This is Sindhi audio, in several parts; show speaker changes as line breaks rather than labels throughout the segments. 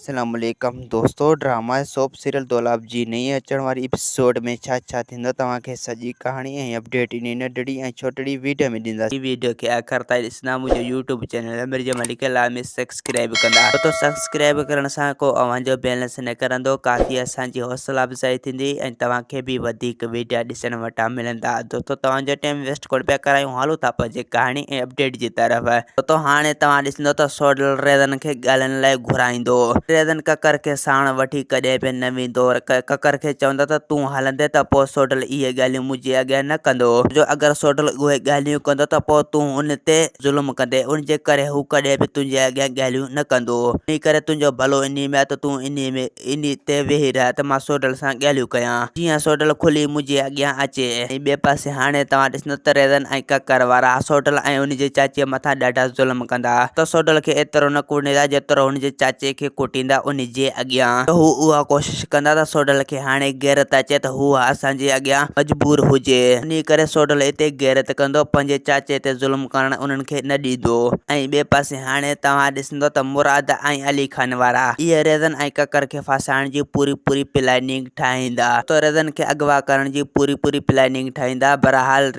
اسلام عليڪم دوستو ڊراما سوپ سيريل دولاب جي نئين اچڻ واري ايپيسوڊ ۾ ڇا ڇا ٿيندو توهان کي سڄي ڪهاڻي ۽ اپڊيٽ انهي ننڍڙي ۽ ڇوٽڙي ويڊيو ۾ ڏينداسين. ويڊيو کي آخر تائين ڏسندا منهنجو يوٽيوب چينل مرزا ملڪ لازمي سبسڪرائيب ڪندا دوستو سبسڪرائيب ڪرڻ سان ڪو اوهان جو بيلنس نه ڪرندو ڪافي اسان جي حوصلا افزائي ٿيندي ۽ توهان کي به وڌيڪ ويڊيا ڏسڻ وٽان ملندا دوستو توهان جو ٽائيم ويسٽ ڪونه پيا ڪرايون هلون ٿا پنهنجي ڪهاڻي ۽ اپڊيٽ جي طرف. تو هاڻي توهان ڏسندو ته سوڍل ريزن کي ڳالهين لاء گهرائيندو. ريزن ڪڪر کي ساڻ وٺي ڪڏهن به نه ويندو. ڪڪر کي چوندو ته تون هلندين ته پوء سوڍل اهي ڳالهيون منهنجي اڳيان نه ڪندو. جو اگر سوڍل اهي ڳالهيون ڪندو ته پوء تون ان تي ظلم ڪندين. ان جي ڪري هو ڪڏهن به تنهنجي اڳيان ڳالهيون نه ڪندو. انهي ڪري تنهنجو ڀلو انهي ۾ آهي ته تون انهي ۾ انهي تي ويهي رهه ته مان سوڍل سان ڳالهيون ڪيان، جيئن سوڍل کلي منهنجي اڳيان اچي. ۽ ٻئي پاسي هاڻي توهان ڏسندو ته ريزن ۽ ڪڪر وارا سوڍل ۽ ان جي چاچيء مٿان ڏاڍا ظلم ڪندا ته سوڍل کي ايترو نه ڪوڙيندا جيترو هن جي چاچي کي ڪٽيندا ان جي اڳيان ته هو اها ڪوشش ڪندا ته سوڍل کي هاڻي غيرت اچي ته هو اسان جي اڳيان مجبور هجي انهي ڪري سوڍل اتي غيرت ڪندو پنهنجي چاچي تي ظلم ڪرڻ انهن کي نه ڏيندو ۽ ٻئي پاسي هاڻي توهان ڏسندو ته مراد ۽ علي خان وارا اهي ريزن ۽ ڪڪر کي ڦاسائڻ جي پوري پوري پلاننگ ٺاهيندا ته ريزن کي اغوا ڪرڻ جي پوري پوري پلاننگ ٺاهيندا بهرحال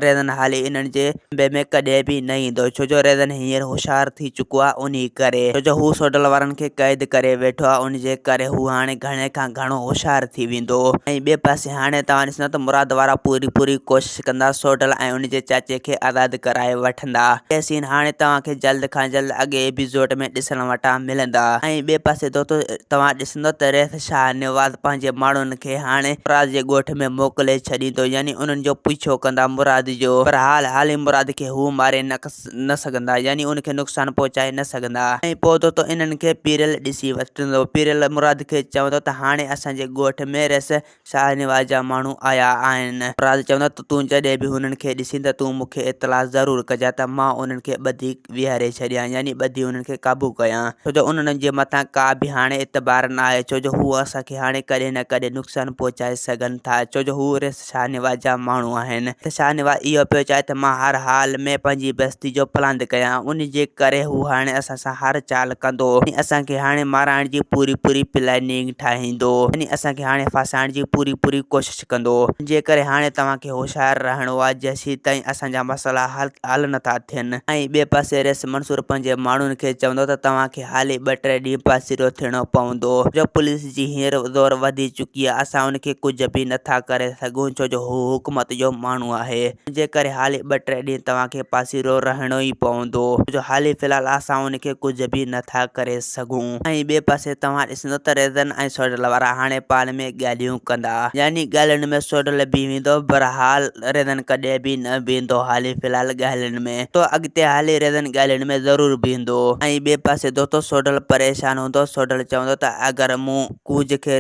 ريزن حالي انهن جي چنبي ۾ ڪڏهن به نه ايندو ڇو جو ريزن هينئر هوشيار ٿي چڪو آهي انهي ڪري ڇو جو هو سوڍل وارن کي قيد ڪري ويٺو آهي ان جي ڪري هو هاڻي گهڻي کان گهڻو هوشيار ٿي ويندو ۽ ٻئي پاسي هاڻي توهان ڏسندو ته مراد وارا پوري پوري ڪوشش ڪندا سوڍل ۽ ان جي چاچي کي آزاد ڪرائي وٺندا. اهي سين هاڻي توهان کي جلد کان جلد اڳئين ايپيسوڊ ۾ ڏسڻ وٽان ملندا. ۽ ٻئي پاسي دوستو توهان ڏسندو ته ريس شاهنواز پنهنجي ماڻهن کي هاڻي مراد جي ڳوٺ ۾ موڪلي ڇڏيندو يعني انهن جو پڇو ڪندا مراد جو پر حال حالي مراد کي هو ماري نه سگهندا يعني ان کي نقصان پهچائي نه سگهندا ۽ پوء دوستو انهن کي پيرل ڏسي وٺندو پيرل مراد کي چوندو ته هاڻي اسان جي ڳوٺ ۾ ريس شاهنواز جا ماڻهو آيا آهن. مراد چوندو ته تون جڏهن به هنن کي ڏسين ته تون مون کي اطلاع ضرور ڪجانء ته مان انهن کي ٻڌي ويهاري ڇڏيان يعني ٻڌي انهن کي قابو ڪيان. ڇو جو انهن جي مٿان ڪا به هاڻي اعتبار ناهي ڇو جو هو اسان کي هاڻي ڪڏهن نه ڪڏهن نقصان پهچائي سگهن ٿا ڇو جو هو ريس شاهنواز جا ماڻهو آهن ته شاهنواز اهو پيو چاهي ته مان هر حال ۾ پنهنجي بستي جو پلاند ڪيان ان جي ڪري هو هاڻي اسان سان هر چال ڪندو ۽ اسان کي هاڻي مارائڻ جي پوري پوري پلاننگ ٺاهيندو يعني اسان کي هاڻي ڦاسائڻ جي پوري پوري ڪوشش ڪندو جي ڪري هاڻي توهان کي هوشيار رهڻو آهي جيسيتائين اسان جا مسئلا حل حل نٿا ٿين ۽ ٻئي پاسي ريس منصور پنهنجي ماڻهن کي چوندو ته توهان کي حالي ٻه ٽي ڏينهن پاسيرو ٿيڻو پوندو جو پوليس جي هينئر زور وڌي چڪي آهي اسان ان کي ڪجهه به نٿا ڪري سگهون ڇو جو هو حڪومت جو ماڻهو آهي جي ڪري حالي ٻه ٽي ڏينهن توهان کي پاسيرو رهڻو ئي پوندو جو حالي في الحال اسان ان کي ڪجهه به نه ٿا ڪري سگهون ۽ ٻئي پاسي توهان ڏسندو ته ريزن ۽ سوڍل وارا هاڻي پاڻ ۾ ڳالهيون ڪندا يعني ڳالهين ۾ سوڍل به ويندو بهرحال ريزن ڪڏهن به نه ويندو حالي في الحال ڳالهين ۾ تو اڳتي هلي ريزن ڳالهين ۾ ضرور بيهندو ۽ ٻئي پاسي دوستو سوڍل پريشان هوندو سوڍل چوندو ته اگر مون ڪونج کي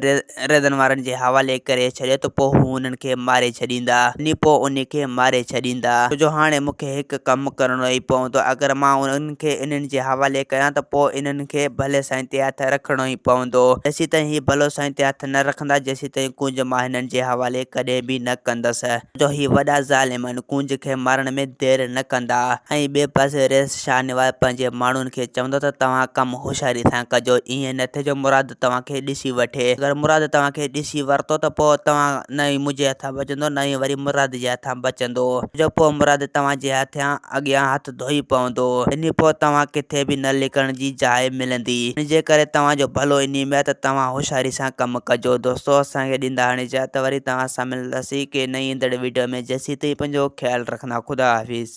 ريزن وارن جي حوالي ڪري ڇڏيو ته پوء هو انهن کي ماري ڇڏيندا. يعني پوء انهي کي ماري ڇڏيندا. ڇو جو هاڻي مون کي هڪ ڪم ڪرڻو ئي پوندو. اگر مان انهن کي انهن جي حوالي ڪيان ته پوء انهن کي ڀلي سائين تي هٿ رکڻو ئي پوندو. جيسيتائين هي ڀلو سائين تي هٿ نه رکندا جيسيتائين ڪونج مان هنن جي حوالي ڪڏهن به نه ڪندس. ڇو جو هي وڏا ظالم آهن. ڪونج کي مارڻ ۾ دير نه ڪندا. ۽ ٻئي پاسي رئيس شاهنواز پنهنجي ماڻهن کي چوندو ته توهان ڪم هوشياري سان ڪجو. ائين نه ٿئي جو مراد توهان کي ڏسي وٺي. اگر مراد توهان کي ڏسي ورتو ته پوء توهان نه ئي منهنجي هٿان بچندو نه ئي وري مراد جي هٿان بچندو. جو پوء مراد توهان جي هٿيان اڳيان هٿ ڌوئي پوندو. يعني پوء توهان ڪٿي به نه لڪڻ جي جاء ملندي. ان جي ڪري توهان جو ڀلو انهي ۾ آهي ته توهان هوشياري سان ڪم ڪجو. دوستو اسان کي ڏيندا هاڻي اجازت وري توهان سان ملنداسين ڪنهن نئين ايندڙ وڊيو ۾ جيسين تائين پنهنجو خيال رکندا خدا حافظ.